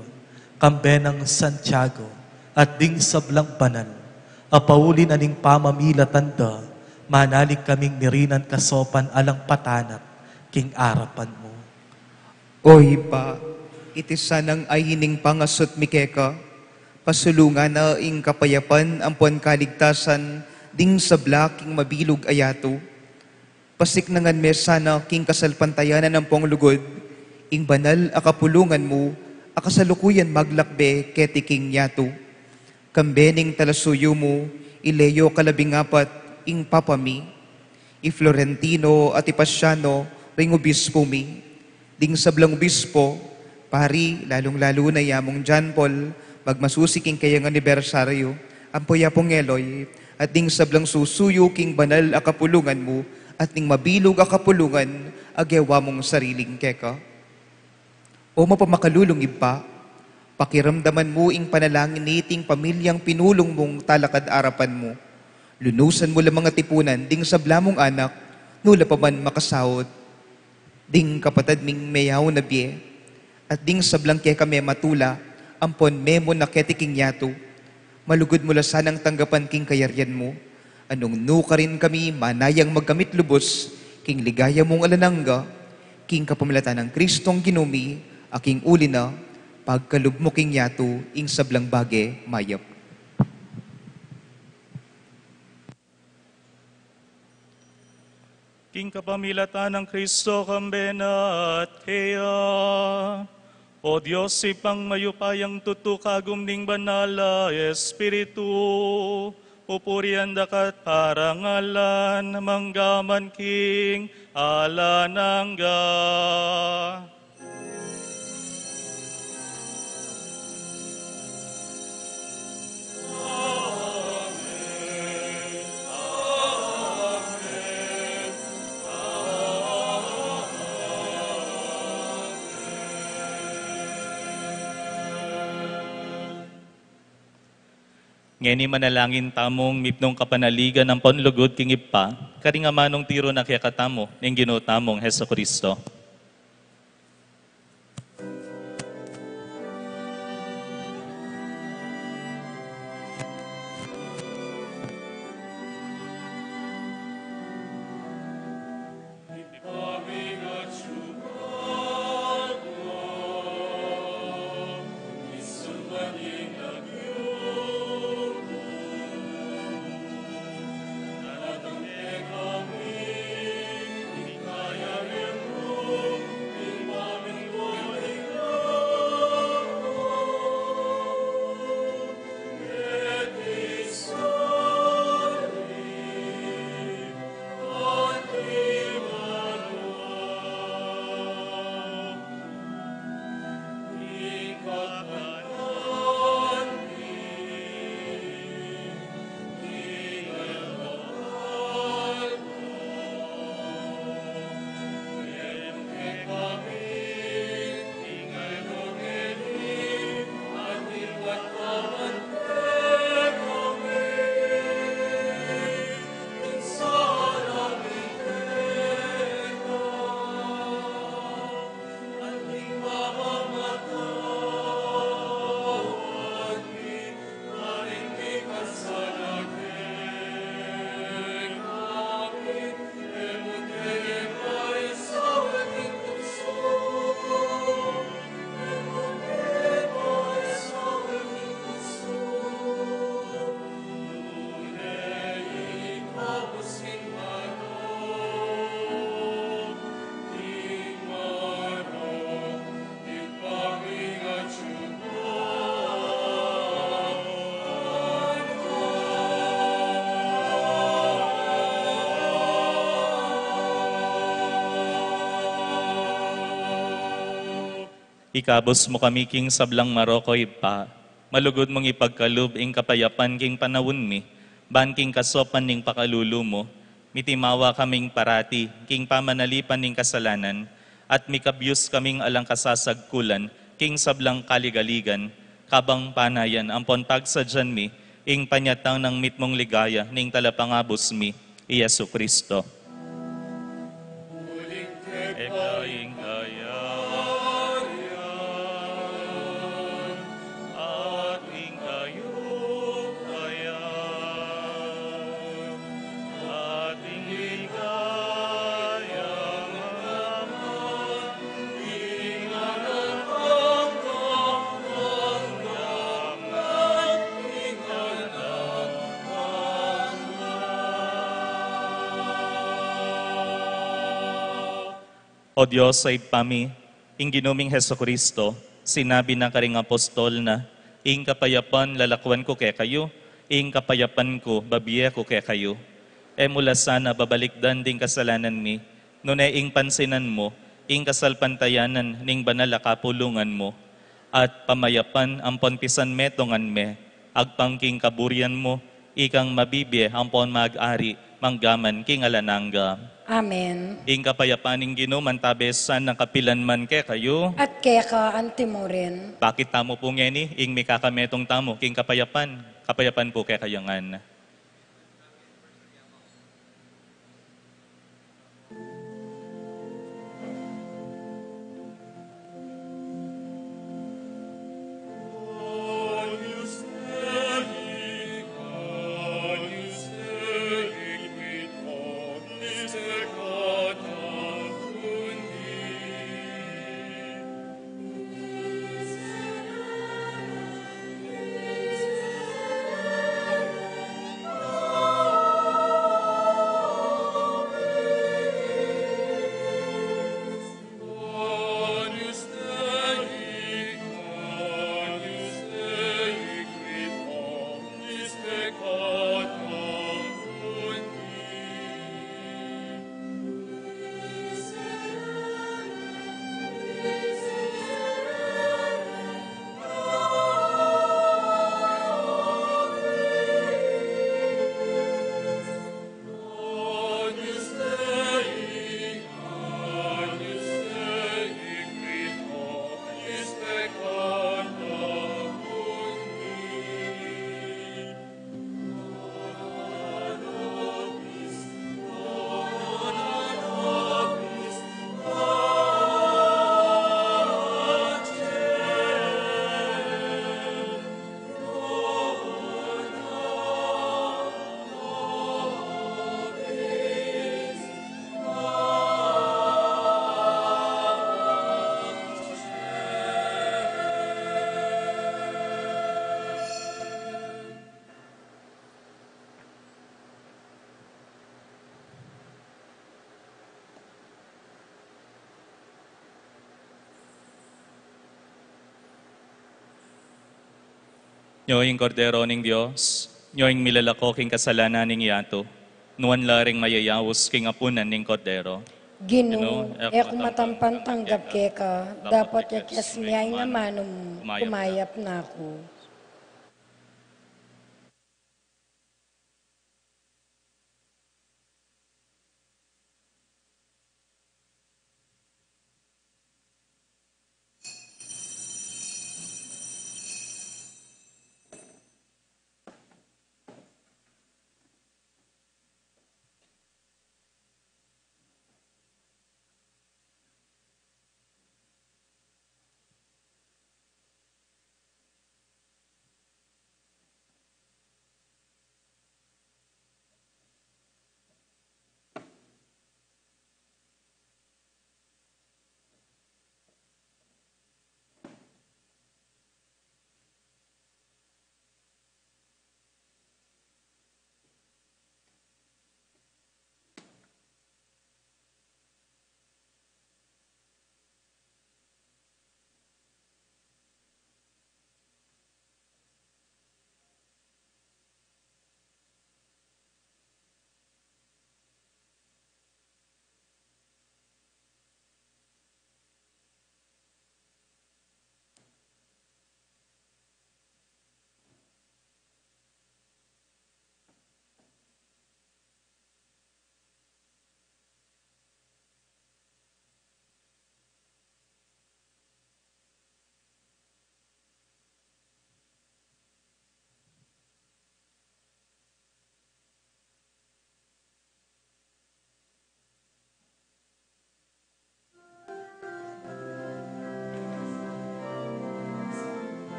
kambe nang Santiago, at ding sablang banal a pauli na ning pamamilatan da, manalig kaming mirinan kasopan alang patanat king arapan mu. O Ibpa, iti sanang ain ning pangasut mi keka, pasulungan na ing kapayapan ampon kaligtasan ding sabla king mabilug a yatu. Pasiknangan me sana king kasalpantayanan ampon lugud ing banal a kapulungan mu a kasalukuyan maglakbe keti king yatu. Kambe ning talasuyu mu, i Leo kalabing apat, ing Papa mi, i Florentino at i Pasiano, ring obispo mi, ding sablang obispo, pari, lalung-lalu na i Among John Paul, magmasusi king kayang anibersaryu, ampo i Apong Eloy, at ding sablang susuyu king banal a kapulungan mu, at ning mabilug a kapulungan a gewa mung sariling keka. O mapamakalulung Ibpa, pakiramdaman mu ing panalangin niting pamilyang pinulung mung talakad arapan mu. Lunusan mu la mang atipunan ding sabla mung anak, nu la pa man makasaut. Ding kapatad ming meyaun a bie, at ding sablang keka mematula ampon memunang keti king yatu, malugud mu la sanang tanggapan king kayarian mu, a nung nu karin kami manayang magkamit lubus king ligaya mung alang angga, king kapamilatan nang Kristong Ginu mi, a king uli na, pagkalub mu king yatu ing sablang bage mayap. King kapamilatan nang Kristo, kambe na at keya, O Dios, Ibpang mayupayang tutu, kagum ning Banal a Espiritu, pupurian da ka at parangalan, mangga man king alang angga. Ngeni manalangin tamung mipnung kapanaligan ampon lugud king Ibpa. Karing amanung tiru na kekatamu ning Ginu tamung Jesucristo. Ikabus mu kami king sablang marok, Ibpa. Malugud mung ipagkalub ing kapayapan king panaun mi, ban king kasaupan ning pakalulu mu, mitimawa kaming parati king pamanalipan ning kasalanan, at mikabus kaming alang kasasagkulan king sablang kaligaligan, kabang panayan ampon pagsadyan mi ing panyatang nang mitmung ligaya ning talapangabus mi, i Jesucristo. Ika ing kayarian, at ing kayupayan, at ing ligaya, O Dios a Ibpa mi, ing Ginu ming Jesucristo, sinabi na karing apostol na, "Ing kapayapan lalakwan ku kekayu, ing kapayapan ku babie ku kekayu." E mu la sana babalikdan ding kasalanan mi, nune ing pansinan mu ing kasalpantayanan ning banal a kapulungan mu, at pamayapan ampon pisanmetungan me, agpang king kaburian mu, ikang mabibie ampon mag-ari manggaman king alang angga. Amen. Ing kapayapan ning Ginu mantabe sana kapilan man kekayu. At keka antimurin. Bakit tamu pu ngeni ing mikakametung tamu king kapayapan, kapayapan pu kekayu ngan. Nyo ing Kordero ning Dios, nyo ing milalako king kasalanan ning yatu, nuan la ring mayayaus king apunan ning Kordero. Ginu, Ginu, e ku matampan tanggap keka, dapot ya kias me ing amanu mu, kumayap na ku.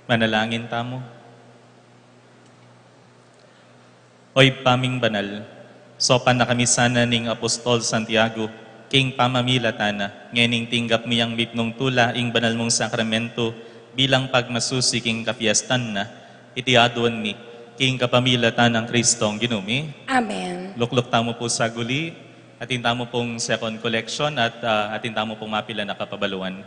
Manalangin tamu. O Ibpa ming banal, saupan na kami sana ning Apostol Santiago king pamamilatan na, ngening tinggap mi yang mipnung tula ing banal mung sakramento bilang pagmasusi king kapiestan na, iti aduan mi king kapamilatan nang Kristong Ginu mi. Amen. Lukluk tamu pu saguli, atin tamu pung second collection at, ah, atin tamu pung mapilan a kapabaluan.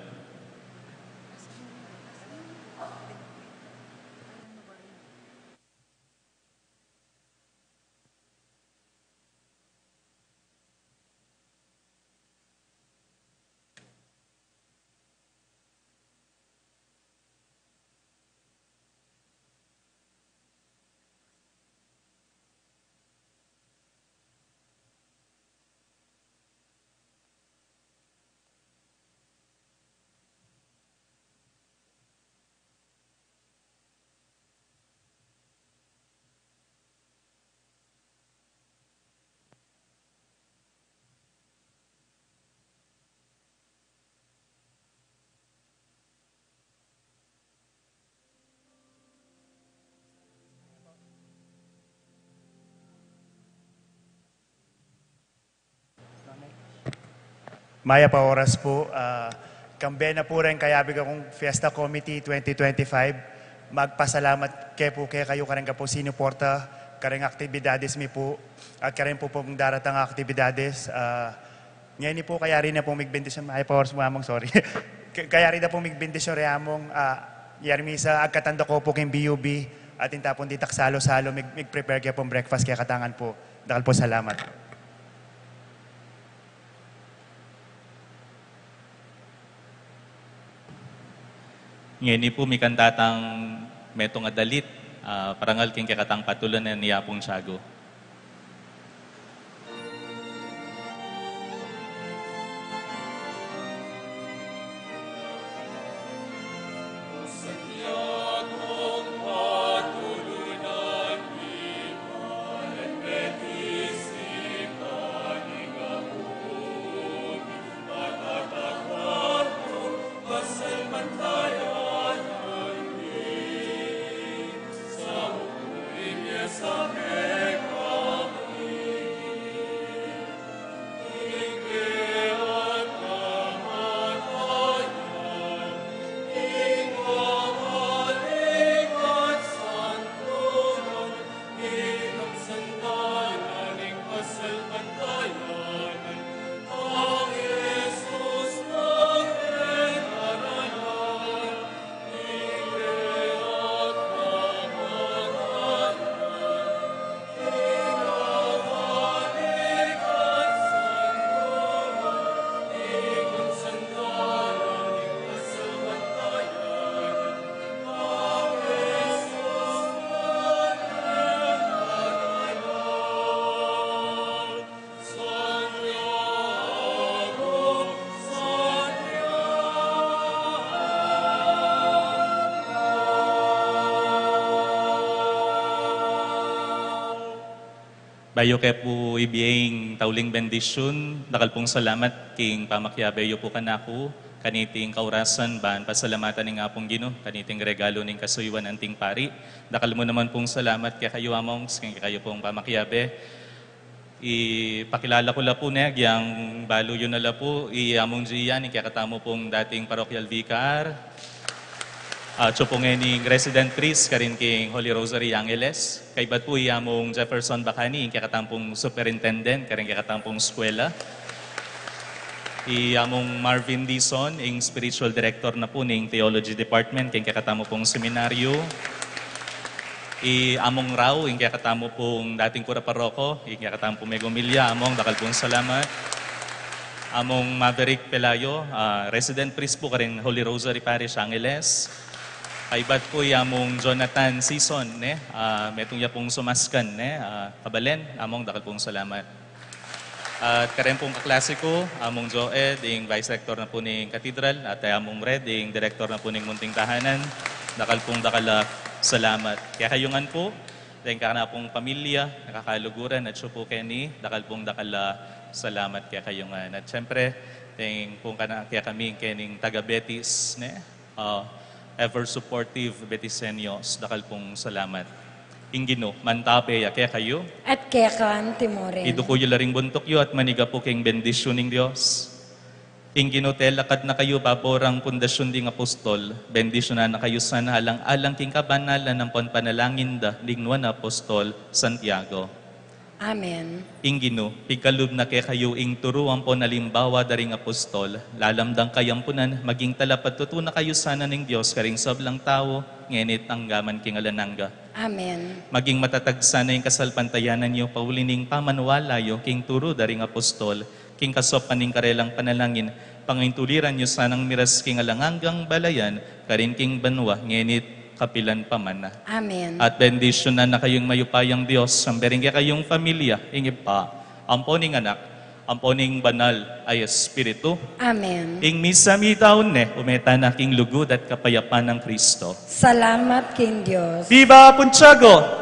Mayap a oras pu, ah, kambe na pu reng kayabe kung Fiesta Committee twenty twenty-five. Magpasalamat ke pu kekayu kareng kapu sinuporta kareng aktibidades mi pu at kareng pu pung daratang aktibidades. Ah, ngeni pu kayari na pung migbendisyon, mayap a oras pu, Among, sorry. Kayari na pung migbendisyon re, Among, ah, yari misa agkatan da ko pu king B U B at inta pung ditak salo-salo mig-, mig-prepare ke pung breakfast kekatangan pu. Dakal pung salamat. Ngeni pu, mikanta tang metung a dalit, ah, parangal king kekatang patulunan i Apung Tiago. Bayu ke pu ibie ing tauling bendisyun, dakal pung salamat king pamakiabe yu pu kanaku kaniting kaurasan ban pasalamatan ing Apung Ginu kaniting regalu ning kasuyuan anting pari. Dakal mu naman pung salamat kekayu, Among, king kekayu pung pamakiabe. Ipakilala ku la pu ne, agyang balu yu na la pu, i Among Gian, ing kekatamu pung dating parochial vicar. Atsu pu ngeni ing resident priest karin king Holy Rosary Angeles. Kaybat pu i Among Jefferson Bacani, ing kekatamu pung superintendent karin kekatamu pung eskwela. I Among Marvin Dizon, ing spiritual director na pu ning theology department king kekatamu pung seminaryo. I Among Rau, ing kekatamu pung dating kura paroko, ing kekatamu pung megumilya, Among, dakal pung salamat. Among Maverick Pelayo, ah, resident priest pu karin Holy Rosary Parish, Angeles. Kaybat pu i Among Jonathan Sison, ne, ah, metung ya pung sumaskan, ne, ah, kabalen, Among, dakal pung salamat. At karen pung kaklase ku, Among Joed, ing Vice Rector na pu ning Katedral, at i Among Red, ing Director na pu ning Munting Tahanan, dakal pung dakal a salamat. Kekayu ngan pu, deng kekanaku pung pamilya, kakaluguran, atsu pu keni, dakal pung dakal a salamat kekayu ngan. At siyempre, deng pung kana-, kekami kening taga Betis, ne? Ah, Ever supportive Betiseños, dakal pung salamat. Ing Ginu mantabe ya kekayu. At keka antimurin. Iduku yu la ring buntuk yu at manigapu king bendisyun ning Dios. Ing Ginu telakad na kayu babo rang pundasyun ding apostol, bendisyunan na kayu sana alang-alang king kabanalan ampon panalangin da ding nuan a apostol, Santiago. Amen. Ing Ginu, pigkalub na kekayu ing turu ampon alimbawa da ring apostol, lalam dang kayampunan, maging talapatutu na kayu sana ning Dios karing sablang tau, ngeni't anggaman king alang angga. Amen. Maging matatag sana ing kasalpantayanan yu, pauli ning pamaniwala yu king turu da ring apostol, king kasaupan ning karelang panalangin, pangintuliran yu sanang miras king alang anggang balayan, karin king banua, ngeni't kapilan pa man. Amen. At bendisyunan na kayung mayupayang Dios, ampo ring kekayung pamilya, ing Ibpa, ampo ning Anak, ampo ning Banal a Espiritu. Amen. Ing misa mitaun ne, ume tana king lugud at kapayapan nang Kristo. Salamat king Dios. Viva Puntiago!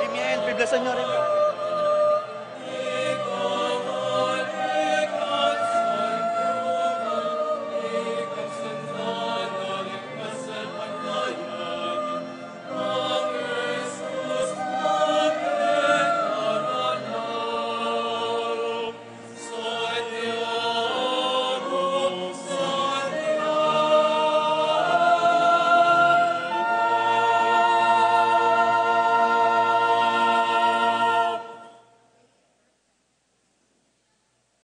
Amen. Biblia, Señor.